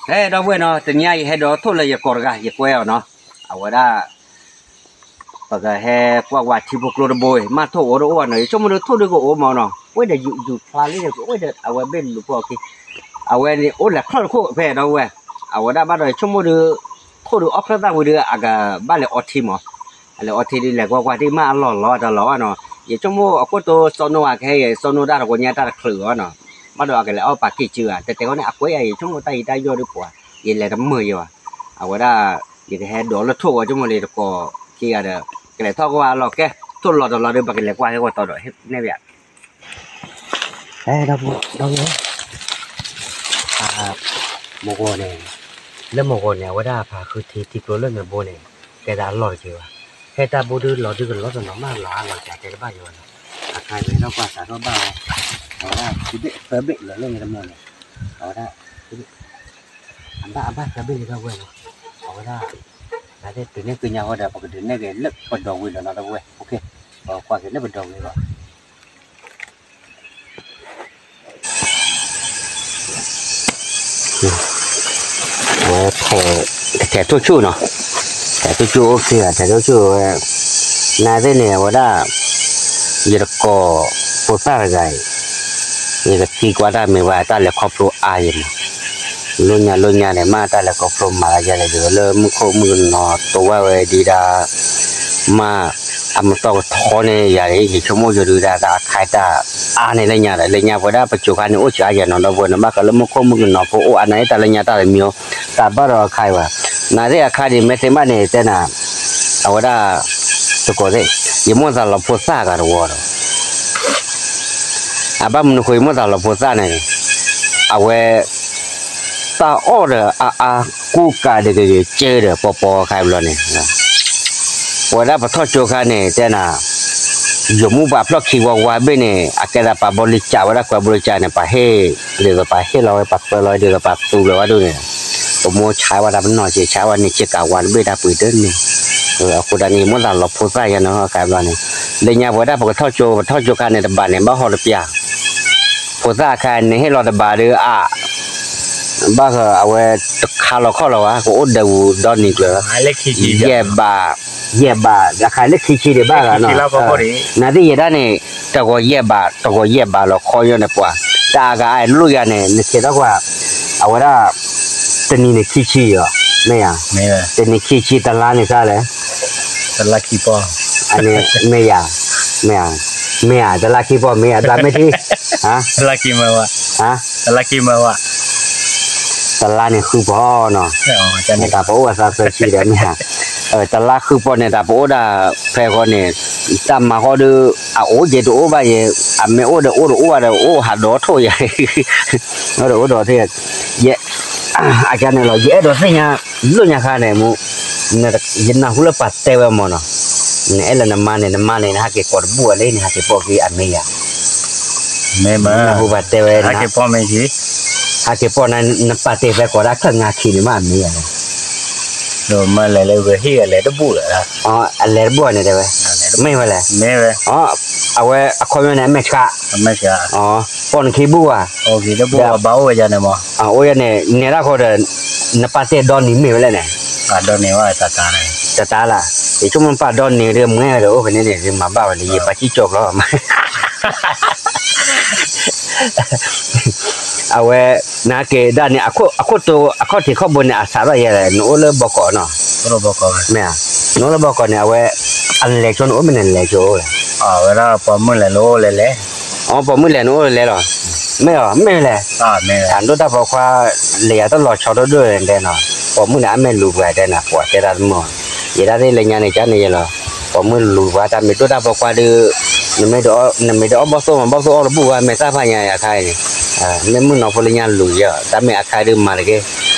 ဟဲဒီပုၢ်ဝဲၢ်နီၤ, တနံၤအံၤယဟဲဒီးထိၣ်လၢယကိးတဂၤ ယကွဲအီၤနီၤ, အဝဲဒၣ် ပကဟဲကွၢ်ကွၢ်ထံဖိကျိတဘိအံၤ မ့ၢ်ထိၣ်အိၣ်တအိၣ်ဘၣ်နီၤ, ယဆိကမိၣ်ဒီးထိၣ်ဒုကအိၣ်မးနီၤ, အိၣ်ဒီးယူၤဖျါလံဒီး အိၣ်ဒီးအဝဲဘ့ၣ်လူၤဖိအခံ, အဝဲန့ၣ်အိၣ်လဲၤခီၣ်တခိၣ်ဖဲဒီပုၢ်ဝဲၢ်, အဝဲဒၣ်ဘၣ်ဒီးယဆိကမိၣ်ဒီး ထိၣ်ဒုအီၣ်ချၢၣ်သၣ်ဝံၤဒီး အကဘၣ်လဲၤအီထံမး, အလဲၤအီထံဒုးလဲၤကွၢ်ကွၢ်ထံမ့ၢ်အလီၢ်လီၤတလီၢ်ဘၣ်နီၤ, ယဆိကမိၣ်အခိၣ်တိစီနိအကဟဲယဲ စီနိတၢ်တကိးညါတၢ်တချုးအီၤနီၤ, ဘၣ်ဒီးအကလဲၤအီၣ်ပာ်က့ၢ်စုဧါ, တဲတဲဃီန့ၣ် အကွဲးယၤ ယဆိကမိၣ်တၢ်ယံၤတၢ်ယီၢ်ဒုးပှၤ, ယလဲၤတမုာ်ယဲဘၣ်, အဝဲဒၣ် ယကဟဲဒိးလၢထိၣ်ဂီၤ ဆိကမိၣ်လၢတကိးခံဂၤဒီး ကလဲၤထီၣ်ကွၢ်အလီၢ်ကဲ, ထိၣ်လီၤတလီၢ်ဒီး ပကလဲၤကွၢ်ဟဲဂီၤတီဒီး နဲၣ်ဘၣ် ဒီပုၢ်ဝဲၢ်, မုၢ်ဂီၤန့ၣ်, လၢမုၢ်ဂီၤန့ၣ် အဝဲဒၣ်ဖးဃုထံထံကျိလၢမဲာ်ဘိန့ၣ် ကဲသးအလီၢ်တက့ၢ်ဘၣ်, ဟဲတၢ်ဘိဒုလီၤဒုကလီၤတနီၤမးလီၤအါလီၤကၢ်တဲတဘၣ်ယဲဘၣ်နီၤ, အခါဝဲထီၣ်ကွၢ်စးထီၣ်ဘၣ်ဝဲ, အဝဲဒၣ်သဘ့ၣ်သၢဘ့ၣ်လၢလၢညါတမုၢ်န့ၣ်, အဝဲဒၣ် အဘၣ်အဘၣ်သၢဘ့ၣ်လၢဒီပုၢ်ဝဲၢ်နီၤ, အဝဲဒၣ် နသ့ၣ်တုၤန့ၢ်ကညါဃီဒီး ပကဒုးနဲၣ်က့ၤလၢပဒီဝံၤလီၤနီၤ ဒီပုၢ်ဝဲၢ်, ပကွၢ်က့ၤလၢပဒီဝံၤလီၤ အဝဲ ထဲးထိၣ်ဆူၣ်နီၤ, ထဲးထိၣ်ဆူၣ်အိၣ်ခံဂၤ ထဲးထိၣ်ဆူၣ်ဝဲ, နသ့ၣ်န့ၣ် အဝဲဒၣ် ယတကိးဖိသၣ်တဂၤအံၤ, ယကသံကွၢ်တၢ်မ့ၢ်ဝဲတၢ်လဲၤခီဖျိအါယဲမး, လၢညါလၢညါန့ၣ် မ့ၢ်တၢ်လဲၤခီဖျိမၤလၢယဲလဲၣ် ယလၢမူခိၣ်မုၣ်ကနီၤ တိဝဲဝဲဒံးဒၣ် မ့ၢ်အမတီၢ်ကထီန့ၣ်ယၤန့ၣ် ယဆိကမိၣ်ယဒုးဒၣ်တၢ်အခါတၢ်အါန့ၣ်လၢညါဒီး လၢညါပဝဲဒၣ်ပစိၤခါန့ၣ် အိၣ်စှၤယဲနီၤ ဒီပုၢ်ဝဲၢ်န့ၣ် ဘၣ်ဃးလၢမူခိၣ်မုၣ်ကနီၤဖိအိၣ်အါန့ၣ် တၢ်လၢညါတၢ်တမံၤ တၢ်ဘၣ်ဒီးအခါအံၤဘၣ်, နသ့ၣ်အခါန့ၣ် မ့ၢ်သ့မးန့ၣ် တဲနၤ အဝဲဒၣ် တကိးသ့ၣ် ယမိၣ်သးလီၤဖိသၣ်ဂၤတဝီဒီး အဘၣ်မနုၤဃိယမိၣ်သးလီၤဖိသၣ်န့ၣ် အဝဲ တၢ်အီၣ်ဒီးအါအါ ကူကၤဒီးကယဲၢ်ကဲဒီးပီပီခါဘျီန့ၣ် ပဝဲဒၣ်ပထီၣ်ကၠိခါန့ၣ် တဲနၤ ယမိၢ်ပှၢ်ဖျီၣ်ခံဝါဝါဘ့ၣ်န့ၣ် အကဲသးပာ်ဘီလံကၢ်ဝဲဒၣ်ကွဲဘီလံကၢ်န့ၣ် ပှၤဟ့ၣ် ဒ်သိးပှၤဟ့ၣ်လီၤဝဲ ပှၤပၢလီၤဝဲ ဒ်သိးပှၤသူလီၤဝဲဒၣ်န့ၣ် ပမိၢ်ဆါဝဲဒၣ်ပနီၢ်က့ၤ ဆါဝဲန့ၣ် က့ၤကးဝါတဘ့ၣ်တၢ်ပှ့ၤတန့ၢ် အဃိသတးန့ၣ် ယမိၢ်သးလီၤဖိသၣ်ယဲနီၤ အခါဘျီန့ၣ် လၢညါပဝဲဒၣ်ပကထီၣ်ကၠိ ပထီၣ်ကၠိခါန့ၣ် တဘးန့ၣ် ဘၣ်ဟီၣ်တပျၢ် ဖိသၣ်အခါန့ၣ်ဟ့ၣ်လီၤတဘးဒီးအ ဘၣ်ဃးအဝဲတခါလီၤခီၣ်လီၤဝဲ ကအိၣ်ဒၢးဝူၤဒီနံၤကျၢၤ ယဲၢ်ဘး ယဲၢ်ဘး တခါလၢခံဆံဒံးဘၣ်ဂၤနီၤ နသ့ၣ်ယဲဒၣ်န့ၣ် တဂီၤယဲၢ်ဘး တဂီၤယဲၢ်ဘးလီၤခီယဲၢ်န့ၣ်ပှၤ တၢ်အါဂၤအလိၣ်ယၤန့ၣ် နဆဲးထီၣ်ကွၢ် အဝဲဒၣ် တနံၤန့ၣ်ခံဆံအီၤ မ့ၢ်ဧါ တနံၤခံဆံ တလါန့ၣ်စၢ်လဲၣ် တလါခံပီၢ် မ့ၢ်ဧါ မ့ၢ်ဧါ မ့ၢ်ဧါ တလါခံပီၢ် မ့ၢ်ဧါ တၢ်မ့ၢ်ထံ တလါခံမၢဝဲ တလါခံမၢဝဲ တလါန့ၣ်ဃုပီၢ်နီၤ တၢ်ပအိၣ်အသးသၢဆံဒီးမ့ၢ်ဧါ တလါဃုပီၢ်န့ၣ် တၢ်ပအိၣ်ဒၣ်ဖဲဃီန့ၣ် တၢ်မၤဃီဒီး အအိၣ်ယဲတအိၣ်ဘၣ်ယဲ အမ့ၢ်အိၣ်ဒီးအိၣ်ဒီးအိၣ်ဘၣ်ဒီး အိၣ်ဟးဒီးထိၣ်ယဲ အိၣ်ဒီးအိၣ်ဒီးထိၣ်ယဲ အကန့ၣ်လီၤ ယအဲၣ်ဒိးသ့ၣ်ညါ လၢညါခါန့ၣ်မူ ယနၢ်ဟူလၢပှၤတဲဝဲမၢ်နီၤ နအဲၣ်လၢနမါန့ၣ် နမါန့ၣ် နဟးက့ၤကိးတဘူၣ်အီၤလံ နဟးက့ၤပိာ်က့ၤအမ့ၢ်ယၤ နၢ်ဟူပှၤတဲဝဲ ဟးက့ၤပိာ်မ့ၢ်ယၤ ဟးက့ၤပိာ်နၤ နပာ်တ့ၢ်ဖဲကိးဒၣ်ခၢၣ်ငါခံန့ၣ်မ့ၢ်အမ့ၢ်ယၤန့ၣ် မ့ၢ်လဲၤလၢဝဲဟ့ၣ်အလဲၤတဘူၣ်လၢၤ အလဲၤတဘူၣ်န့ၣ်တဲဝဲ မ့ၢ်ဝဲလဲၣ် အဝဲအခီပညီန့ၣ် အမဲာ်ဆှး ပိာ်နခံဘူၣ်ဧါ အိၣ်ယၤန့ၣ် နဲဒၣ်ဃိဒီး နပာ်တ့ၢ်ဒီနံၤမ့ၢ်ဝဲလဲၣ်န့ၣ် တတါလၢ် ယဆိကမိၣ်ပာ်ဒီနံၤဒီး မ့ၢ်ဒီးအိၣ်ဖဲန့ၣ်န့ၣ် မၤဘၣ်ဝဲန့ၣ် ယပာ်စံၣ်ကၠီကျီ အဝဲ နက့ၤဒၣ်န့ၣ် အခိၣ်တိ အခီၣ်ထံးခီၣ်ဘိန့ၣ် အစးထီၣ်ယဲလဲၣ် နအိၣ်လၢဘီကီးနီၤ မ့ၢ်ဧါ နအိၣ်လၢဘီကီးန့ၣ် အဝဲ အလဲၤကၠိန့ၣ်အိၣ်မ့ၢ်န့ၣ်လဲၤကၠိအိၣ်လဲၣ် ဝဲဒၣ်ပိာ်မုၣ်လဲၤလၢအိၣ်လဲၤလဲၤ အိၣ်ပိာ်မုၣ်လဲၤနအိၣ်လဲၤလီၤ မ့ၢ်ဧါ မ့ၢ်လဲၣ် အဒိၣ်တၢ်ဖိခွါ လဲၤယၤတလီၤဆီဒိၣ်ဒိၣ်တဲနီၤ ပိာ်မုၣ်န့ၣ် အမဲာ်လူၤပှၤတဲနၤ ပှၤတဲတၢ်တမုာ် ယဲဒၣ်သ့ၣ်လၢညါန့ၣ် ကန့ၣ်ယဲလီၤ ပိာ်မုၣ်လူၤပှၤ တၢ်မ့ၢ်ဒိၣ်တၢ်ဖိခွါဒီး နမ့ၢ်တအီၣ်ဘီၣ်သိၣ်မး ဘီၣ်သိၣ်အီၣ်တဘူၣ်ဝဲ မဲာ်သၣ်ဖးညါအခါအံၤန့ၣ် မ့ၢ်မုၣ်နီၤဖိလၢညါလူၤယဲ တၢ်မ့ၢ်အခါဒုးမၤတက့ၢ်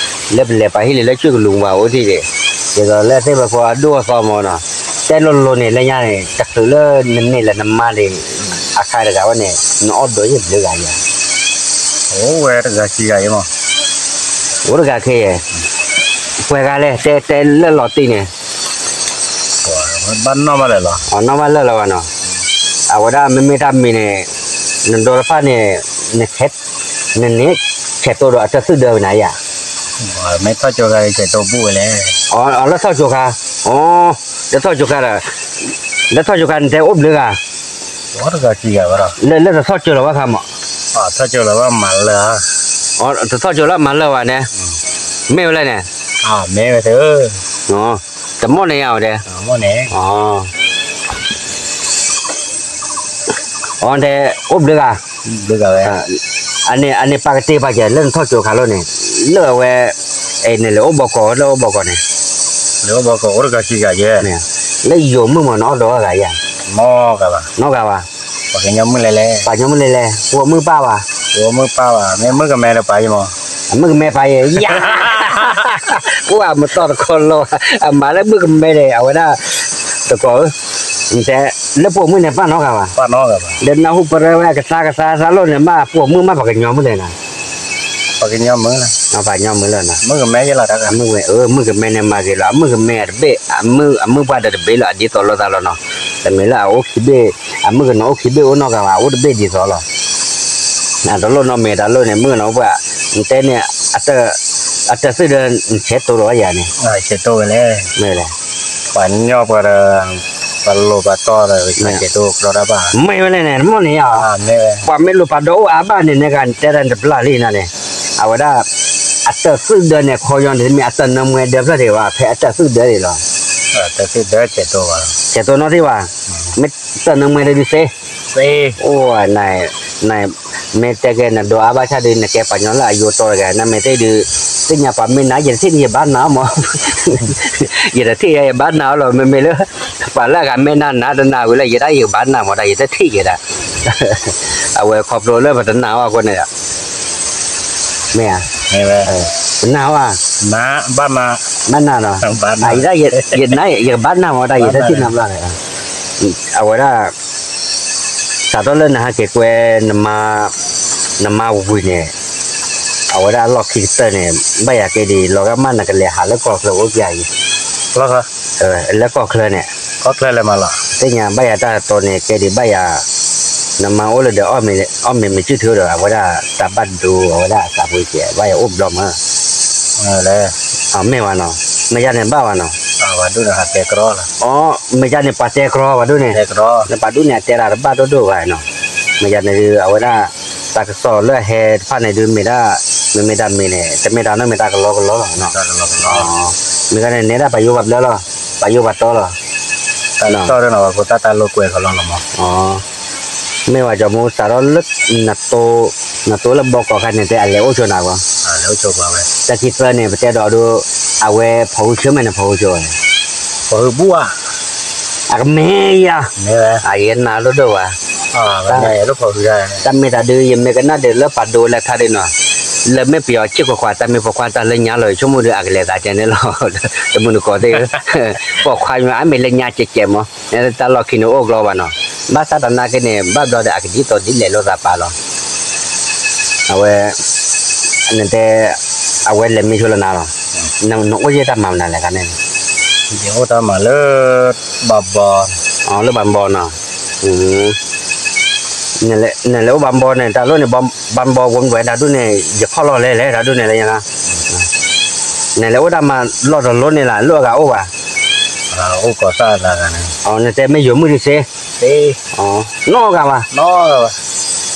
လၢပလဲၤပာ်ဟံၣ်လံလၢဆ့ၣ်ကလူးပှၤအိၣ်ထံၣ်ဒံး ဒ်သိးလၢသ့ၣ်ဝဲဖိအဒိၣ်အသီမးနီၤ တဲလိၤလိၤန့ၣ်လၢညါန့ၣ် တချုးလၢနန့ၢ်လၢနမါလံ အခါတဂၤဝဲန့ၣ် နအီၣ်ဒိးယဲၢ်ဘျုးဂၤယဲ အိၣ်ဝဲတဂၤခံဂၤယဲမး အိၣ်တဂၤခဲယဲ ပှဲၤဂၤလဲၣ် တဲတဲလၢလီၤတံၢ်န့ၣ် ဘၣ်နီၣ်ဘၣ်လၢာ်လီၤ နီၣ်ဘၣ်လၢာ်လီၤဘၣ်နီၤ အဝဲဒၣ်မ့မ့ၢ်တၢ်မံၤန့ၣ် နဒိတဖၣ်န့ၣ် န နန့ၣ် ဆဲးတိၢ်ဒီးအတၢ်သူၣ်ဒၢဝဲနၤယၤ မ့ၢ်ထီၣ်ကၠိခါ ယကဲတိၢ်ဘူၣ်ဝဲလဲၣ်. အီ လၢထီၣ်ကၠိခါ, အီ, လၢထီၣ်ကၠိခါဒီး, လၢထီၣ်ကၠိခါနတဲအိၣ်ဘျုးဂၤ, လၢတထီၣ်ကၠိလီၤဘၣ်ခါမး, ထီၣ်ကၠိလီၤဘၣ်မၤလၢာ်, တထီၣ်ကၠိလၢမၤလၢာ်ဘၣ်န့ၣ်, မ့ၢ်ဝဲလဲၣ်န့ၣ်, မ့ၢ်ဝဲ, တမီၢ်န့ၣ်ယၤဝဲဒဲး, အီ အီတဲ, အိၣ်ဘျုးဂၤ, အန့ၣ် အန့ၣ်ပာ်ကတ့ၢ်ပာ်ကဲလၢနထီၣ်ကၠိခါလီၤန့ၣ်, လၢအဝဲ, အဲ နလဲၤအိၣ်ဘီကီး လၢအိၣ်ဘီကီးန့ၣ်, လၢယိၤမုၣ်မး နအီၣ်ဒီးအီၣ်ဂၤယၤ, နီၢ်ဂၤဘၣ်, နီၢ်ဂၤဘၣ်, ပှၤကညီမုၣ်လဲၣ်လဲၣ်, ပှၤကညီမုၣ်လဲၣ်လဲၣ်, ပှၤမုၣ်ပၢ်ဘၣ်, ပှၤမုၣ်ပၢ်ဘၣ် မ့ၢ်မုၣ်ကမဲဒီးပှၤယမး, အမုၣ်ကမဲပှၤယဲ, ယၤ အိၣ်အမတီၢ်တခီလီၤ, အမၤလၢမုၣ်ကမဲန့ၣ် အဝဲဒၣ်, တကိးဧၢ, နတဲ, လၢပိာ်မုၣ်န့ၣ် ပၢ်နီတဂၤဘၣ်, ဒီးနၢ်ဟူပရၢဝဲအကသါကသါသးလိၣ်န့ၣ် မ့ၢ်ပိာ်မုၣ်မ့ၢ်ပှၤကညီမုၣ်လဲၣ်နၤ, ပှၤကညီမုၣ်လၢ, ပှၤကညီမုၣ်လၢနၤ, မုၣ်ကမဲယဲလီၤတၢ်, မုၣ်ကမဲန့ၣ်မၤဂ့ၤလီၤ, အမုၣ်ကမဲတဘ့ၣ်, အမုၣ်ပှၢ်ဒီးတဘ့ၣ်လီၤ အဒ်သိးလိာ်သးလီၤနီၤ, တမ့ၢ်လၢအအိၣ်ခံဘ့ၣ်, အမုၣ်ကနီၤအိၣ်ခံဘ့ၣ်အိၣ်နီတဂၤဘၣ် အိၣ်တဘ့ၣ်ဒ်သိးလီၤ တလိၣ်နီတမံၤတၢ်လိၣ်န့ၣ် မုၣ်ကနီၤအိၣ်ပှၢ်, နတဲန့ၣ်, အတၢ်သူၣ်ဒၢ နဆဲးတိၢ်ဒီးယၤန့ၣ်, ဆဲးတိၢ်ဝဲလဲၣ်, မ့ၢ်လဲၣ်, ပှၤညီပှၤဒီး, ပှၤလိၣ်ပှၤတီဒီး ဆဲးတိၢ်ကျီတၢ်ဘၣ်, မ့ၢ်ဝဲလဲၣ်န့ၣ် တမီၢ်န့ၣ်ယၤ, ပှၤမ့ၢ်လိၣ်ပှၤဒီးအိၣ်အါဘၣ်န့ၣ် နကတဲတၢ်တဘျီလံနၤန့ၣ်, အဝဲဒၣ်, အတၢ်သူၣ်ဒၢန့ၣ် ခီယီၤန့ၣ် တမ့ၢ်အတၢ်နၢမူဝဲဒၢဖျၢၣ်ဒံးဘၣ် ဖဲအတၢ်သူၣ်ဒၢဒံးလီၤ, ဆဲးတိၢ်နီတမံၤဘၣ်, မ့ၢ်တၢ်နၢမူဝဲဒၢဒုးသ့ အိၣ်, န, မ့ၢ်တဲကဲနဒိးအါဘၣ်ဆၣ်ဒီး နကဲပှၤကညီလၢအယိတီတဂၤ နမ့ၢ်သ့ၣ်ဒုး, သ့ၣ်ညါပှၤမ့ၢ်နၤ ယတထံၣ်န့ၣ်ယဘၣ်နၤအီၤမး, ယတထံၣ်ယဘၣ်နၤအီၤလီၤ မ့မ့ၢ်လၢ, ပှၤလၢအဂၤမ့ၢ်နၤနၤတနာ်ဝံၤလၢ ယဒၣ်ယကဘၣ်နၤမး တၢ်ယတထံၣ်ယဲဒၣ်, အဝဲခီဖျိလၢပတနာ်အီၤအဃိန့ၣ်, မ့ၢ်ဧါ, တနာ်ဝဲ, ဘၣ်နၤနီၤ, ယဒၣ်ယကဘၣ်နၤမး တၢ်ယတထံၣ်နၤဘျီန့ၣ်, အဝဲဒၣ် စးထီၣ်လၢနဟဲက့ၤကွဲ, နမါဝံၤန့ၣ်, အဝဲဒၣ်အလီၢ်ခံကတၢၢ်န့ၣ်, ဘၣ်ယၤက့ၤဒံး လီၤဂာ်မးနကလဲၤဟးလၢကီၢ်ချၢအိၣ်ကယၤအံၤ, လၢကီၢ်ချၢန့ၣ်, သ့ၣ်ညါဘၣ်ယၤတၢ်တီန့ၣ် ကဲဒံးဘၣ်ယၤ, နမါအိၣ်လၢဒီး အီၣ်မ့ၤမ့ၢ်စုၣ်ထုဒီး အဝဲဒၣ်တၢ်ဘၣ်ဒိ အဝဲဒၣ်အသးပူၤကဲ ဘၣ်ယၤအိၣ်ဘျီမး မ့ၢ်ဝဲနီၤ, မ့ၢ်ယၤန့ၣ်ဘၣ်ဝဲနီၤ, အ မ့ၢ်ယၤန့ၣ်ပှၤတဲကြီ ပှၤဒိၣ်န့ၣ်, ပှၤဒိၣ်န့ၣ် အတဲတၢ်တဘၣ်ဒိၣ်ဒိၣ်ဘၣ်နီၤ, မ့ၢ်ယၤန့ၣ်ဒုး အဝဲဒၣ်, တၢ်ကစီၣ်လၢအဟဲတဖၣ်န့ၣ်ဒုး မ့ၢ်ဒၣ်, မ့မ့ၢ်တၢ်မ့ၢ်န့ၣ် တမ့ၢ်တၢ်နီတမံၤတၢ်ကလီကလီလီၤ, မ့ၢ်ဂ့ၤန့ၣ် နဲဒၣ်ပှၤယိၤပှၤဘျၢလီၤ, ပှၤယိၤပှၤတီလီၤ, တၢ်ကစီၣ်လၢနဝဲဖိသၣ်တၢ်လိာ်ကွဲကလီလီၤမး မ့ၢ်ဝဲကၠီမူစးထီၣ်လၢ, နတိလၢဘီကီးခါန့ၣ် တဲအလဲၤအိၣ်ဆိနၤဘၣ်, တၢ်ခံသၢန့ၣ် ပတဲဒီးဒိ, အဝဲဖီၣ်ဟုဆၢမဲာ်န့ၣ် ဖီၣ်ဟုဆၢဝဲ, ဖီၣ်ဟုဘူၣ်ဧါ, အကမ့ၢ်ယၤ, အယဲနၤလိၣ်ဒိၣ်ဝဲ, တၢ်မ့ၢ်တၢ်ဒုး ယမ့ၢ်ကနၣ်ဒုးလၢပှၤဒိလၢထါဒုးနီၤ, လၢမ့ၢ်ပယီၤဆ့ၣ်ခွါခွါ တၢ်မ့ၢ်ပိာ်ခွါတၢ်လၢညါလီၤ ယဆိကမိၣ်ဒုးအကလဲၤသးကဲန့ၣ်လီၤ, တမုၢ်တကိးသ့ၣ်ဧၢ, ပိာ်ခွါမ့ၢ်အါမ့ၢ်လၢညါကဲကဲမး, တၢ်လီၢ်ခံန့ၣ်အိၣ်ကျီဘၣ်နီၤ, ဘၣ်ဆၣ်သနာ်က့န့ၣ် ဘၣ်ဘျီဒီးအကဒ်သိးဒ်လဲၣ်လိာ်သးပာ်လီၤ, အဝဲ, နတဲ, အဝဲလဲၤမံဆိလၢနၤလီၤ, နအိၣ်ယဲၢ်တၢ်မၤမနုၤလဲၣ်ခါန့ၣ်, ယအိၣ်တၢ်မၤလၢ, ဘၣ်ဘီ, လၢဘၣ်ဘီနီၤ, နလဲၤအိၣ်ဘၣ်ဘီန့ၣ် တၢ်လိၣ်န့ၣ် ဘၣ်ဘီဝဲတၢ်ဒူၣ်န့ၣ် ယခီၣ်လီၢ်လဲၤလဲၤတၢ်ဒူၣ်န့ၣ်လၢညါ, နလဲၤအိၣ်တၢ်မၤလီၢ်တလိၣ်န့ၣ်လၢ လိၣ်အဂၤအိၣ်ဘၣ်, နတဲမ့ၢ်ယိၤမုၣ်တစ့, နီၢ်ဂၤဘၣ်,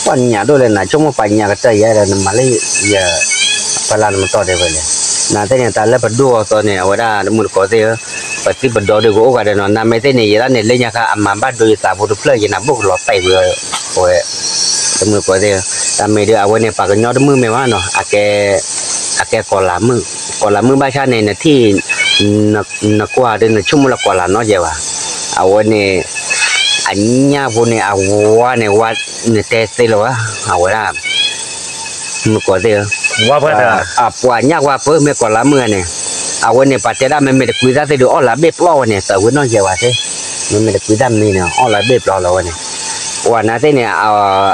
ပှၤညၣ်ဒိၣ်လဲၣ် နဆိကမိၣ်ပှၤညၣ်ကတၢၢ်ယဲဒီး နမၤလၢယ, ဖဲလၢနမတီၢ်ဒဲးဝဲလဲၣ်, နသ့ၣ်န့ၣ် တၢ်လၢပဒိၣ်အီၤသီန့ၣ် အဝဲဒၣ်တမုၢ်တကိးသ့ၣ်ဧၢ, ပသံပဒီဒုးကအိၣ်ဂၤဒီးနီၤ နမ့ၢ်သ့ၣ်န့ၣ် ယဲဒၣ်န့ၣ် လၢညါခါအမၤဘၣ်ဒိယသးဖိတဖျၢၣ် ယနၢ်ဘိၣ်ကလီၤတဲာ်ဝဲ, အဝဲ, တမုၢ်တကိးသ့ၣ်ဧၢ, တၢ်မ့ၢ်ဒုးအဝဲန့ၣ် ပှၤကညီတမုၢ်မ့ၢ်ဘၣ်နီၤ အကဲ, အကဲကီၤလၤမုၣ်, ကီၤလၤမုၣ်ဘၣ်ဆၣ်န့ၣ် နထံၣ်, နကွၢ်ဒုး နဆိကမိၣ်လၢကီၤလၤနီတစဲးဘၣ်, အဝဲန့ၣ်, အညၣ်ဖိန့ၣ် အဝါန့ၣ် ဝါ, နတဲသ့လၢၤဘၣ်, အဝဲဒၣ် မုၢ်ကီၢ်သ့ၣ်ဧၢ, ပှၤညၣ်ဝါပၢမ့ၢ်ကီၤလၤမုၣ်န့ၣ်, အဝဲန့ၣ် ပှၤတဲဒၣ်မ့မ့ၢ်တကွံသၣ်သ့ၣ်ဒုး အီၣ်လၢဘ့ၣ်ပျီဝဲန့ၣ် သၢဝ့နီၢ်ယဲဝဲသ့ၣ်, မ့မ့ၢ်တကွံသၣ်မံၤန့ၣ် အီၣ်လၢဘ့ၣ်ပျီလီၤဝဲန့ၣ်, ပှၤနၤသ့ၣ်န့ၣ်,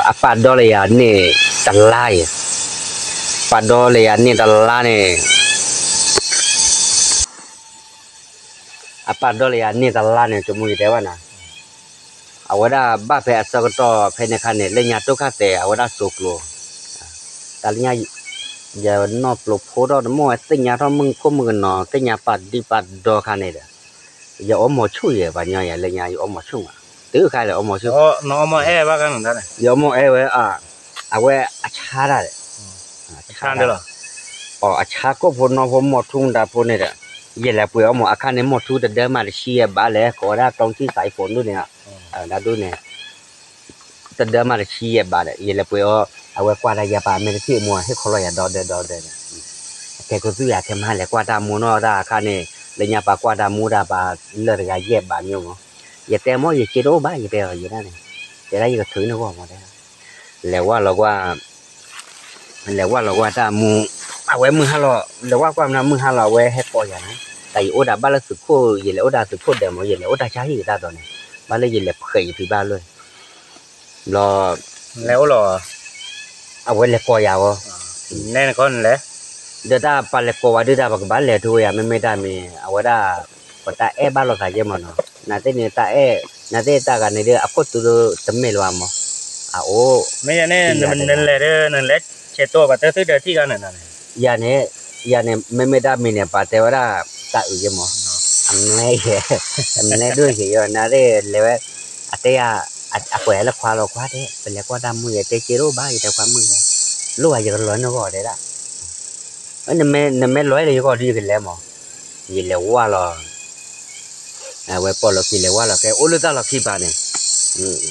အပာ်ဒီလၢယၤန့ၣ်, တလါအံၤ, ပာ်ဒီလၢယၤန့ၣ်တလါန့ၣ် အပာ်ဒီလၢယၤန့ၣ်တလါန့ၣ် ကမူယတဲဘၣ်နၤ, အဝဲဒၣ်ဘၣ်ဖဲအဆၢကတီၢ်ဖဲန့ၣ်ခါန့ၣ် လၢညါတိၢ်ခၣ်သဲး အဝဲဒၣ်စိကျိၤ, တၢ်လၢညါ, ယနီၢ်ပျိၤဖိထီၣ်တမ့ၢ်ဝဲသ့ၣ်ညါထီၣ်မုၣ်ခိၣ်မုၣ်ကနီၤ သ့ၣ်ညါပာ်ဒံပာ်ဒီခါန့ၣ်ဒီး ယအီမီၤဆူၣ်ယဲ ပှၤညီယၤလၢညါ ယအီမီၤဆူၣ်မး တုၤခါလၢအီမီၤဆူၣ် ယအီမီၤအဲၣ်ဝဲ အဝဲအဆါတၢ်ဒီး အဆါကိၣ်ဖိနီၢ်ဖိမီၤထူမတၤဖိန့ၣ်ဒီး ယလဲၤပှ့ၤအီမီၤအခါန့ၣ် မီၤထူတဒၢမးတဆံယဲဘၣ်လဲၣ် ကိးဝဲဒၣ် ကီထံၣ်သးအံဖိဒိၣ်န့ၣ် ဒၣ်ဒိၣ်န့ၣ် တဒၢမးတဆံယဲဘၣ်ဒီး ယလဲၤပှ့ၤအီ အဝဲကွၢ်တၢ်ယၤပာ်အမဲာ်တထံၣ်အမိၢ် ဟ့ၣ်ခီလီၤယၤဒီဒၢဒီဒၢဒီး အတဲခိၣ်သူၣ်ယၤ ခဲမဟါလဲၤကွၢ်တၢ်မူနီၢ်တၢ်အခါန့ၣ် လၢညါပာ်ကွၢ်တၢ်မူတၢ်ပာ်လၢတဂၤယဲၢ်ဘးမၠိမး ယတဲမိၢ် ယစ့တအိၣ်ဘၣ် ယတဲအီၤယဲဒၣ်န့ၣ် တဲဒၣ်ယကထုးန့ၢ်ဂီၢ်မးတဲ လဲၤဝၢ်လီၤကွၢ် လဲၤဝၢ်လီၤကွၢ်တၢ်မူ အဝဲမုၢ်ဟါလီၤ လဲၤဝၢ်ကွၢ်မနုၤမုၢ်ဟါလီၤ အဝဲဟဲကိးယၤန့ၣ် တၢ်ယအိၣ်ဒၣ်ဘၣ်လၢသုးခိၣ် ယလဲၤအိၣ်ဒၣ်သုးခိၣ်ဒဲးမး ယလဲၤအိၣ်တၢ်ဆါဟံၣ်ကတၢ်ဒီးန့ၣ် ဘၣ်လၢယလဲၤဖှဲးယဖံဘၣ်လၢ ဘျီ လဲၤအိၣ်လီၤ အဝဲလဲၤကိးယၤဝဲ နဲနကီၢ်နလဲၤ ဒီးတၢ်ပှၤလဲၤကိးဝဲဒုးတၢ် ပကဘၣ်လဲၤထူဝဲယၤ မ့မ့ၢ်တၢ်မံၤ အဝဲဒၣ် ပတၢ်အဲၣ်ဘၣ်လိာ်သးယဲမးနီၤ နာ်သ့ၣ်န့ၣ်တၢ်အဲၣ် နာ်သ့ၣ်တၢ်ဂၤန့ၣ်ဒီး အခိၣ်သူဒီးတမ့ၢ်လၢၤဘၣ်မး အအိၣ် မ့ၢ်ယၤန့ၣ် နလဲၤဒီး နလဲၤဆဲးတီၢ်ပှၤတၢ်သုဒီးထံၣ်ဂၤန့ၣ် ယၤန့ၣ် ယၤန့ၣ် မ့မ့ၢ်တၢ်မံၤန့ၣ် ပှၤတဲဝဲဒၣ် တၢ်အုးယဲမး အမဲယဲ အမဲဒိၣ်ယဲယီၤ နာ်သ့ၣ်လဲၤဝဲ အတဲယၤ အကွဲးလၢခွါလီၤ ခွါတဲ ပလဲၤကွၢ်တၢ်မူ ယတဲစ့တအိၣ်ဘၣ် ယတဲခွါမုၣ် လိၣ်ဘၣ်ယကလီၤနဂီၢ်တဲဒၣ် နမ့ၢ်လီၤလၢယဂီၢ်ဒုးယကလဲၤမး ယလဲၤဝၢ်လီၤ အဝဲပိာ်လီၤခံလဲၤဝၢ်လီၤ ကဲအိၣ်လၢတၢ်လီၢ်ခံပၤန့ၣ်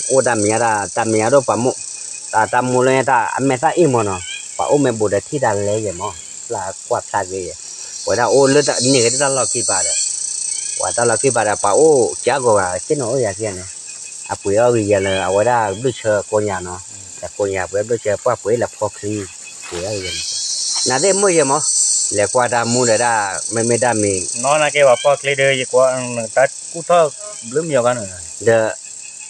အိၣ်တၢ်မဲာ်ညါတၢ် တၢ်မဲာ်ညါဒိၣ်ပှၤမိၢ် တၢ်တၢ်မိၢ်လၢညါတၢ်အမဲာ်သၣ်အ့ၣ်မးနီၤ ပှၤအိၣ်မ့ၢ်ဘူးဒီးထံၣ်တၢ်လဲၤယဲမး ဖျါကွၢ်ဖျါက့ၤယဲ ဝဲဒၣ်အိၣ်လၢန့ၢ်က့ၤတၢ်လီၢ်ခံပၤဒီး ပှၤတၢ်လီၢ်ခံပၤဒီး ပှၤအိၣ်ကၢ်ဂီၤဂၤ က့ၢ်နီၢ်အိၣ်ယၤခံဂၤန့ၣ် အပှ့ၤအီၣ်ဂ့ၤယဲလၢ အဝဲဒၣ်ဘျုးဆၢကိးညါနီၤ ကိးညါပှ့ၤဘျုးဆၢ ပှၢ်ပှ့ၤလၢဖီချံ ပှ့ၤအီၣ်ဂ့ၤယဲန့ၣ် နာ်သ့ၣ်မိၢ်ယဲမး လဲၤကွၢ်တၢ်မူဒီးဒၣ် မ့မ့ၢ်တၢ်မံၤ နီၢ်နာ်က့ၤပှၤဖီချံဒီး ယကွၢ်တၢ်ကူၣ်ထီၣ်ဘျုးမံၤအီၤဂၤန့ၣ် ဒီး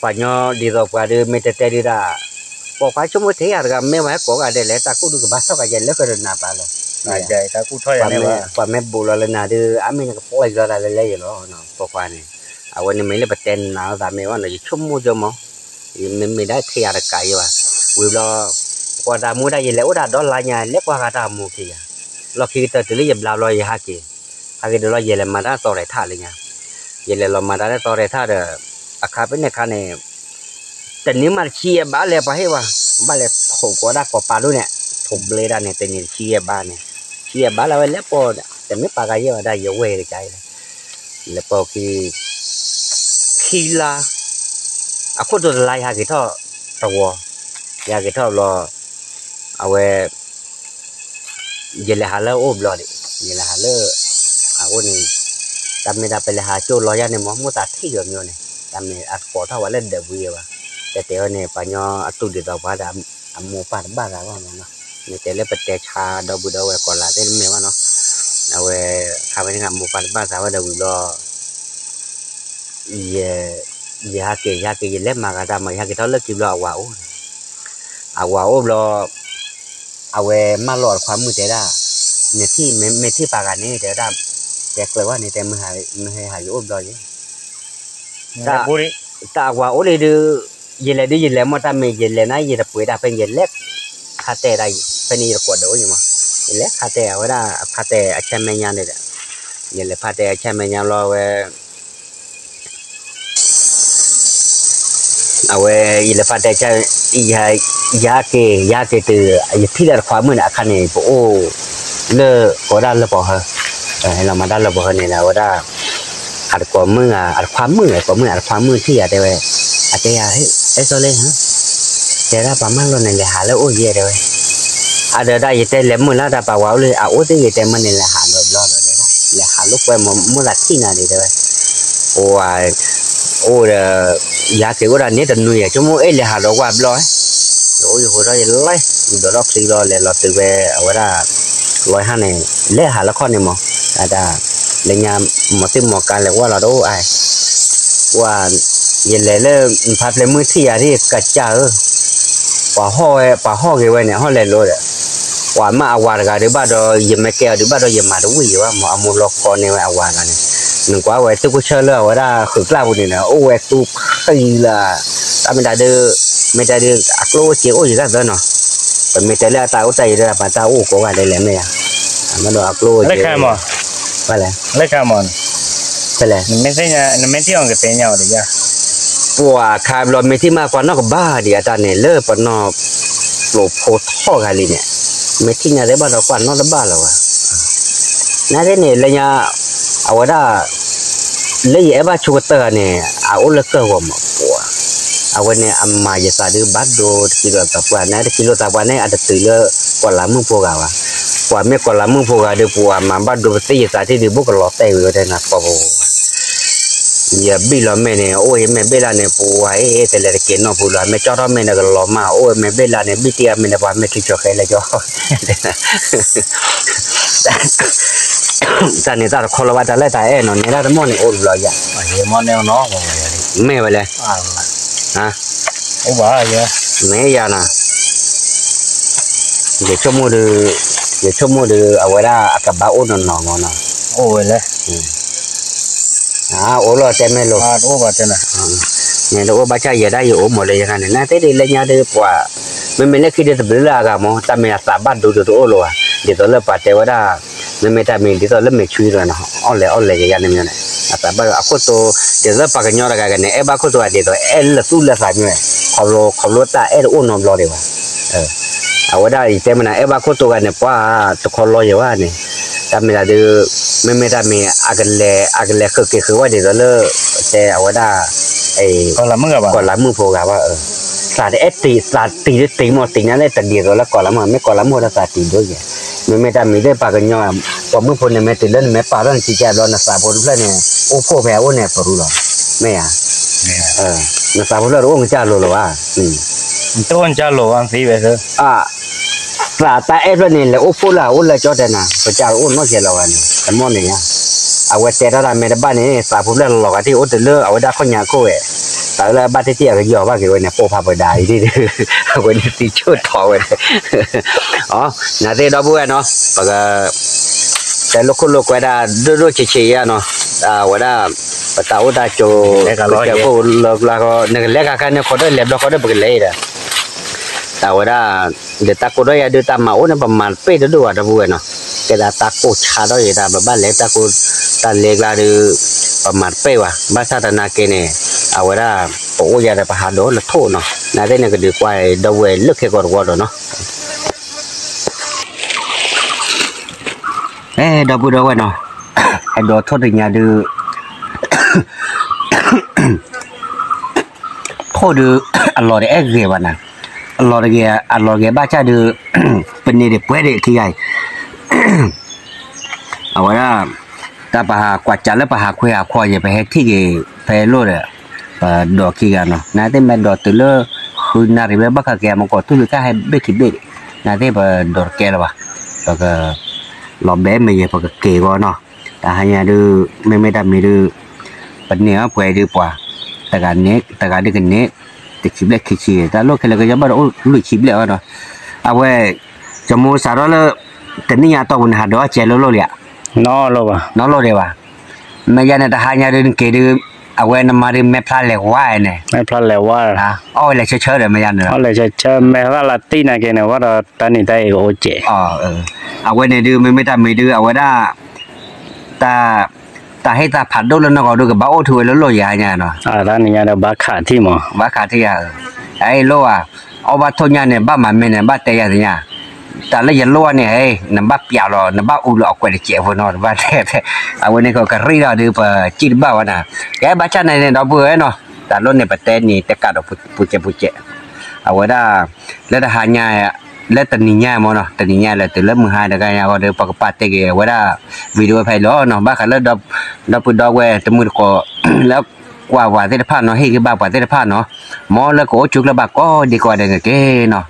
ပှၤညီဒ်သိးပှၤဒုးမ့ၢ်တဲတဲဒုးဒၣ် ပိာ်ခွါဆိကမိၣ်ထဲယၤတဂၤ မ့ၢ်ဝဲဟဲကိးဂၤဒဲးလဲၣ် တၢ်ကူၣ်ဒုးကဘၣ်ထီၣ်ကယဲၢ်လၢကရနၤပၢ်လၢ ပှၤမ့ၢ်ဘူးလီၤလၢနၤဒုး အါမ့ၢ်နကပျီယီၤတၢ်လၢလဲၣ်ယဲလီၤ ပိာ်ခွါန့ၣ် အဝဲန့ၣ်မ့ၢ်လၢပတဲနၤလိာ်သးမ့ၢ်ဝဲနီၤ ယဆိကမိၣ်ဆိကမိၣ် ယမ့မ့ၢ်ဒၣ်ထဲယၤတကးယဲဘၣ် ဝံၤဘျီ ကွၢ်တၢ်မူဒၣ် ယလဲၤအိၣ်ဒၣ်ဒီလါညါ လဲၤကွၢ်ဃာ်တၢ်မူခံယၤ လီၢ်ခံကတၢၢ်တုၤလၢယဘျါဘျီယဟးက့ၤ ဟးက့ၤဒီးလီၤ ယလဲၤမၤတၢ်သီရဲၣ်ထၣ်လၢညါ ယလဲၤလီၤမၤတၢ်လၢသီရဲၣ်ထၣ်ဒီး အခါဖဲန့ၣ်အခါန့ၣ် တနံၤမးတဆံယဲၢ်ဘးလဲၣ် ပှၤဟ့ၣ်ဝဲ ဘၣ်လဲၤထိးကိးဒၣ်ကိးပၤဒိၣ်န့ၣ် ထိးဘျ့ဒၣ်န့ၣ် တနံၤတဆံယဲၢ်ဘးန့ၣ် ဆံယဲၢ်ဘးလၢဝဲလဲၤပိာ် တမ့ၢ်ပာ်ကယဲၢ်ဝဲဒၣ် ယဝဲၢ်ကစၢ်အံၤလီၤ လဲၤပိာ်ခံ ခံလါ အခိၣ်တီတလါ ယဟးက့ၤထီၣ်တဝီ ယဟးက့ၤထီၣ်ဘျီ အဝဲ ယလဲၤဟးလၢအအိၣ်ဘျီဒံး ယလဲၤဟးလၢ အအိၣ်န့ၣ် တၢ်မ့ၢ်တၢ်ပလဲၤဟးကၠိလီၤယၤန့ၣ် မ့ၢ်မိၢ်သးထံၣ်ယီၤမ့ၢ်န့ၣ် တၢ်မ့ၢ်အတပိာ်ထီၣ်ဝဲလၢဒၢးဝံၤယဲဘၣ် တဲတဲဝဲန့ၣ် ပှၤညီအတူၢ်ဒ်သိးပှၤဒီး အမိၢ်ပၢ်တဘၣ်သးဘၣ်မ့ၢ်နီၤ မ့ၢ်တဲလၢပတဲဆါဒီပုၢ်ဒီဝဲၢ်ကိးလါသ့ၣ်တမ့ၢ်ဘၣ်နီၤ အဝဲ ခါဝဲန့ၣ် အမိၢ်ပၢ်တဘၣ်သးဝဲဒီးဝံၤဘျီ ယဟးက့ၤ ယဟးက့ၤ ယလဲၤမၤဂၤတၢ်မး ယဟးက့ၤထီၣ်လၢခံဘျီ အဝၤအိၣ် အဝၤအိၣ်ဘျီ အဝဲမၢလီၤအတခွါမုၣ်တဲဒၣ် နထံၣ်မ့ၢ်ထံၣ်ပာ်ဂၤန့ၣ် တဲဝဲဒၣ် တဲကျၢၤဝဲန့ၣ် တဲမုၢ်ဟါယအိၣ်ဘျီယဲ တၢ်အဝၤအိၣ်လံဒုး ယလဲၤဒုးယလဲၤမ့ၢ်တၢ်မ့ၢ် ယလဲၤန့ၣ် ယတပှ့ၤဒၣ်ဖဲန့ၣ် ယလဲၤခါတဲဒၣ် ဖဲန့ၣ်ယတကိးဒီးအိၣ်ယဲမး ယလဲၤခါတဲအဝဲဒၣ် အဖါတဲအဆၢမဲာ်ညါန့ၣ်ဒီး ယလဲၤဖါတဲအဆၢမဲာ်ညါဘျီဝဲ အဝဲ ယလဲၤဖါတဲဆၢ ယဟးက့ၤ ယဟးက့ၤတုၤ ယထံၣ်လၢတခွါမုၣ်န့ၣ် အခါန့ၣ် ပအိၣ်လၢ ကိးဒၣ်လၢပီၤဟၢ ဟဲလီၤမၤတၢ်လၢပီၤဟၢန့ၣ်ဒီး အဝဲဒၣ် အတကိးမုၣ် အတခွါမုၣ် ကိးမုၣ် အတခွါမုၣ်ထံၣ်ယၤတဲဝဲ အတဲယၤ အဲၣ်စီလ့ တဲဒၣ်ပှၤမၢလီၤန့ၣ် လဲၤဟးလၢအိၣ်ယဲတဲဝဲ အဒီးဒၣ်ယတဲလဲၤမုၢ်လၢ်တၢ်ပာ်ဝၤအိၣ်လံ အအိၣ်သ့ၣ်ယတဲမ့ၢ်န့ၣ် လဲၤဟးလီၤဘျီဒီး လဲၤဟးလိာ်ကွဲမး မိၢ်သးထံၣ်နၤဒံးတဲဝဲ အိၣ် အိၣ်ဒီး ယဟးက့ၤအိၣ်ဒၣ်န့ၣ်တနွံယဲ ဆိကမိၣ်အဲၣ်လဲၤဟးဒီးဝဲဘျီ ယအိၣ်ယဃိထီၣ်ယလဲၤ ယဒိးထီၣ်ချံဘျီ လဲၤလီၤတုၤဝဲ အဝဲဒၣ် လီၤဟါန့ၣ် လဲၤဟးလၢခီၣ်န့ၣ်မး အတၢ် လၢညါ မီၤသ့ၣ်မီၤကါလဲၤဝဲလီၤတအိၣ်အါ ဝဲ ယလဲၤလၢ ဖါဖျဲးမုၢ်ထံၣ်ယၤဒ်ကစၢ်ဧၢ ပှၤဟီၣ်ဝဲ ပှၤဟီၣ်က့ၤဝဲန့ၣ် ဟီၣ်လဲၤလိၤဒီး ပှၤမ့ၢ်အဝၤတဂၤဒုးဘၣ်ဒီး ယမ့ၢ်ကဲအီၤဒုးဘၣ်ဒီး ယမၤတဝံၣ်ယံၤဘၣ်မး အမိၢ်လီၤခီန့ၢ်ဝဲအဝၤတဂၤန့ၣ် နကွၢ်ဝဲသုးခိၣ်ဆၢလၢအဝဲဒၣ်ဃုာ်ကျၢ်ပူၤန့ၣ်ဒီး အိၣ်ဝဲသူခံလၢ တၢ်မ့ၢ်တၢ်ဒုး မ့ၢ်တၢ်ဒုး အကျိၣ်အိၣ်စ့အိၣ်ယံၤတၢ်သၢနီၤ ပမ့ၢ်တဲလၢအတၢ်အိၣ်တၢ်ယံၤဒီး ပတၢ်အိၣ်ကိးဂၤဒဲးလဲၣ်မ့ၢ်ဧါ, အမ့ၢ်ဒီးအကျိၣ်အိၣ်က့ၤ, ဘၣ်လဲၣ်, ဖဲလဲၣ်, နမ့ၢ်ထံၣ်အီၤကသ့ၣ်ညါအီၤဒီးယၤ, ပှၤခါဘျီမ့ၢ်ထံၣ်မးကွၢ်နီၣ်ကဘၣ်ဒံးအတၢ်န့ၣ် လၢပနီၢ်ကျိၤဖိထီၣ်ဂၤလံန့ၣ်, မ့ၢ်ထံၣ်ညါသ့ၣ်ဘၣ်ဒီးကွၢ်နီၣ်တဘၣ်လၢၤဘၣ်, နာ်သ့ၣ်န့ၣ် လၢညါ, အဝဲဒၣ် လၢယအဲၣ်ဘၣ်ဆိကတၢၢ်န့ၣ် အအိၣ်လၢကၢၢ်ဂီၤမးပှၤ, အဝဲန့ၣ်အမၤယသးဒုးဘၣ်ဒိတကံလိာ်သးပှၢ် နတကံလိာ်သးပှၢ်န့ၣ် အတတုၤလၢကီၢ်လၤမုၢ်ဖိဂၤဘၣ်, ပှၤမ့ၢ်ကီၢ်လၤမုၢ်ဖိဂၤဒီး ပှၤမၤဘၣ်ဒိပသ့ၣ်ယသးထံၣ်ဒုး ဘူးကလီၤတဲာ်ဝံၤဝဲတဲနၤပှၤပှၤပှၤ ယဘံၣ်လီၤမဲာ်န့ၣ် အိၣ်ဝဲမဲာ်ဘ့ၣ်လၢ်န့ၣ် ပှၤအ့ၣ် တလဲၤတက့ၤနီၢ်ပူၤလီၤ မ့ၢ်ကၠီထီၣ်မဲာ်န့ၣ် ကလီၤမၢ် အိၣ်ဝဲမဲာ်ဘ့ၣ်လၢ်န့ၣ် ဘံၣ်တံၢ်အမဲာ်န့ၣ် ပှၤမ့ၢ်ထုးကၠီၤဃဲလဲၣ်ကၠီ တၢ်န့ၣ်တၢ်တခီလီၤဘၣ် တၢ်လၢတၢ်အဲၣ်နီၤ နဲဒၣ်တမီၢ်န့ၣ် အိၣ်တဘျီယၤ မ့ၢ်ဝဲလဲၣ် မ့ၢ်ယၤနီၤ ယဆိကမိၣ်ဒီး ယဆိကမိၣ်ဒီး အဝဲဒၣ်အကဘၣ်အိၣ်နီၢ်နီၢ်မ့ၢ်နီၤ အိၣ်ဝဲလဲၣ် အိၣ်လီၤတဲမ့ၢ်လိၤ န့ၣ်တအိၣ်ဘၣ်ဆၣ်ယဲဒၣ်ယအိၣ်မးလၢယဂၤန့ၣ် နာ်သ့ၣ်ဒ်လၢညါဒီးပှၤ မ့မ့ၢ်လၢခံဒုးတဘျုးလၢအဂၤမး တၢ်မ့ၢ်အသးဘၣ်ဒိဒုးတအိၣ်လၢၤဘၣ် ဒ်သိးလၢပှၤတဲဝဲဒၣ် မ့မ့ၢ်တၢ်မ့ၢ် ဒ်သိးလၢမဲာ်ဆွံတဂၤန့ၣ် အီၣ်လဲၣ်အီၣ်လဲၣ်ယယါန့ၣ်မ့ၢ်န့ၣ် အသးဘၣ်အခိၣ်တိ ဒ်သိးပှၤကညီတဂၤဂၤန့ၣ် အဲၣ်ဘၣ်ခိၣ်တိဂၤဒ်သိး အဲၣ်လၢသူၣ်လၢသးမ့ၢ် ခီဖျိလၢတၢ်အဲၣ်တအိၣ်နီတဘျီဒံးဘၣ် အဝဲဒၣ်ယတဲမ့ၢ်နၤ အဲၣ်ဘၣ်ခိၣ်တိဂၤန့ၣ် ပှၤတခီလီၤယၤဘၣ်န့ၣ် တၢ်မ့ၢ်တၢ်ဒုး မ့မ့ၢ်တၢ်မ့ၢ် အကလဲၤ အကလဲၤဃုာ်က့ၤဃုာ်ဝဲဒ်သိးလၢ တဲအဝဲဒၣ် ကီၢ်လၤမုၢ်ဖိဂၤဘၣ် သးတအဲၣ်တံၤ သးတံၤဒုးတံၤမ့ၢ်တံၤညါလၢတဒ်သိးလၢကီၢ်လၤမုၢ် မ့ၢ်ကီၢ်လၤမုၢ်ဒီးသးတံၤဒိယဲၢ် မ့မ့ၢ်တၢ်မ့ၢ်သ့ၣ်ပှၤကညီ ပှၤမုၣ်ဖိန့ၣ်မ့ၢ်တုၤလၢနမ့ၢ်ပာ်ထီၣ်နစံးကဲဘျီ နသးဖိတဖျၢၣ်န့ၣ် အိၣ်ဖှိၣ်ဖဲအအိၣ်န့ၣ်ပရူလီၤ မ့ၢ်ဧါ နသးဖိတဖျၢၣ်တအိၣ်ကစၢ်လိၤလီၤဘၣ် တအိၣ်ကစၢ်လိၤဘၣ်သံဝဲသၢ သးတၢ်အဲၣ်ဖျၢၣ်န့ၣ် လဲၤအိၣ်ဖှိၣ်လၢအအိၣ်လၢကၠီတဲနၤ ပကစၢ်တအိၣ်နီတစဲးလီၤဘၣ်န့ၣ် တမီၢ်န့ၣ်ညါ အဝဲတဲထီၣ်တၢ်မ့ၢ်တဘၣ်န့ၣ် သးဖိဖျၢၣ်လီၤဂာ်ထံၣ်အိၣ်တုၤလၢအဝဲဒၣ်ခီၣ်ညါခိၣ်ဝဲ သးလၢအဘၣ်တ့ၢ်တ့ၢ်အကယီၤဘၣ်က့ၤဝဲန့ၣ် ပိၢ်ဖးပှဲၤဒၣ်အံၤဒ် အဝဲန့ၣ်သံဆိၣ်ထီၣ်ဝဲ အ နာ်သ့ၣ်ဒီပုၢ်ဝဲၢ်နီၤ ပက တဲလိာ်ခိၣ်လိာ်ကွဲဒၣ်ဒိၣ်ဒိၣ်ဆံးဆံးယါနီၤ အဝဲဒၣ် ပတၢ်အိၣ်တၢ်ကၠိၤ ကစၢၢ်ခိၣ်လၢပျၢ်ဃီ နကလဲၤခါခါန့ၣ် ခီဒၢလဲၤဘျီခီဒၢပကလဲၤဒီး တၢ်ဝဲဒၣ် ဒီးတၢ်ကိးထီၣ်ယၤဒုးတၢ်မၤအိၣ်န့ၣ် ပမၤတပ့ၢ်တဒိၣ်ဘၣ်ဒီပုၢ်ဝဲၢ်နီၤ ကဲဒၣ်တၢ်ကိၢ်ဆါထီၣ်ယံၤတၢ် ပဘၣ်လဲၤတၢ်ကိၢ်တၢ်လဲၤကျါဒီး ပမၤတပ့ၢ်ဘၣ် ဘၣ်ဆၣ်သနာ်က့န့ၣ် အဝဲဒၣ် ပအိၣ်ယၤဒီးပဟးဒိးလၢထိၣ်နီၤ နာ်သ့ၣ်န့ၣ်ကဒုးကွၢ်ဒီပုၢ်ဝဲၢ်လၢခဲကီၢ်တဝီဒီးနီၤ အဲဒီပုၢ်ဒီဝဲၢ်နီၤ ဟဲဒိးထိၣ်တညါဒုး ထိၣ်ဒုး အလီၢ်တအဲၣ်ဂ့ၤဘၣ်နၤ အလီၢ်တဂ့ၤ အလီၢ်တဂ့ၤဘၣ်ဆၣ်ဒုး ပန့ၢ်ဒံးပှဲၤဒံးခံဂၤအံၤ အဝဲဒၣ် တၢ်ပဟးကွၢ်စးလၢပဟးခွဲးဟးခွီယဲၢ် ပဟဲထံၣ်က့ၤ ဖဲလိၣ်ဒီး ပဒိးခံဂၤနီၤ နာ်သ့ၣ်မ့ၢ်ဒိးတုၤလၢ ဃုနၣ်ရံၣ်ဝဲဘၣ်ခါက့ၤ မ့ၢ်ကီၢ်သူၣ်လံၤတၢ်ဟဲဘ့ၣ်ခံဘ့ၣ်ဒံး နာ်သ့ၣ်ပဒိးတကဲလၢၤဘၣ် ပက လီၤဘဲမ့ၢ်ယဲၢ်ပကက့ၤဂီၢ်နီၤ တဟါညါဒုး မ့မ့ၢ်တၢ်မ့ၢ်ဒုး ပန့ၢ်အီၤပှဲၤဒုးပှၤ တဂၤန့ၣ် တဂၤဒုးကန့ၢ် တဆံဘျဲၣ်ခံဆံ တၢ်လိၣ်ခဲလၢာ်ကယီဘၣ်ဒီးအိၣ်လွံၢ်ဆံဘျဲၣ်အီၤနီၤ အဝဲ ကမိစးထီၣ်လၢ တနံၣ်ညါအတီၢ်ပူၤန့ၣ် ဟးဒိးအီၣ်ကဲလိၣ်လိၣ်လံဧါ နီၣ်လိၣ်ဒံးဘၣ် မ့ၢ်ယါန့ၣ် တဟါညါဒုးနက့ၤဒုး အဝဲနမၤဒုးမဲာ်ဖျါလဲၤဝါန့ၣ် အီၣ်ဝဲလဲၤဆၢဆၢဒီးမ့ၢ်ယါန့ၣ် မဲာ်ဖျါလဲၤသံနာ်က့န့ၣ် ဝဲဒီးတၢ်နံၣ်တၢ်အံၤကအိၣ်ကဲး အဝဲန့ၣ်ဒုး မ့မ့ၢ်တၢ်မ့ၢ်ဒုး အဝဲဒၣ် တၢ် တၢ်ဟ့ၣ်တၢ်ဖးဒိၣ်လၢနီၢ်ကီၢ်ဒုး ကဘၣ်အိၣ်ထီၣ်ဝဲလၢလိၣ်ယၤညါနီၤ တနံၣ်ညါဒီးဘၣ်ခးထံၣ်မး ဘၣ်ခးထံၣ်ယၤ အအံၤလိၣ်ဧါ အီၣ်ဘၣ်ထိၣ်ညါန့ၣ် ဘၣ်မၤမ့ၢ်န့ၣ် ဘၣ်တဲယၤသ့ၣ်ညါ တၢ်လၢယလိၣ်န့ၣ် နဘၣ်ပျးလီၤ နဘၣ်အူလီၤအကွဲးတစဲးဖိနီၤ တဘၣ်တဲ အဝဲန့ၣ်ကကရံၣ်ဒီးဒုး ပစံၣ်တဘၣ်ဝဲဒၣ် ကဲဘၣ်ဆၣ်န့ၣ်န့ၣ် ဒီပုၢ်ဝဲၢ်နီၤ တၢ်လိၣ်န့ၣ် ပတဲန့ၣ် တဲကးဒီးပူၤစဲးပူၤစဲး အဝဲဒၣ် လၢတဟါညါ လၢတနံၤညါမ့ၢ်နီၤ တနံၤညါလၢတုၤလၢမုၢ်ဟါတဂၤညါဃီဒီး ပကပာ်တ့ၢ်က့ၤအဝဲဒၣ် video ဖဲအံၤလီၤနီၤ ဘၣ်ဃးလၢ ဒီပုၢ်ဒီဝဲၢ်တမုာ်တကိး လၢကွၢ်ပှၤသ့ၣ်တဖၣ်နီၤ ဟ့ၣ်ဂံၢ်ဘါပှၤသ့ၣ်တဖၣ်နီၤ မ်လၢကအိၣ်ဆိးကျၢၢ်ဘၣ်ကိးဒံကိးဂၤဒဲးန့ၣ်တက့ၢ်နီၤ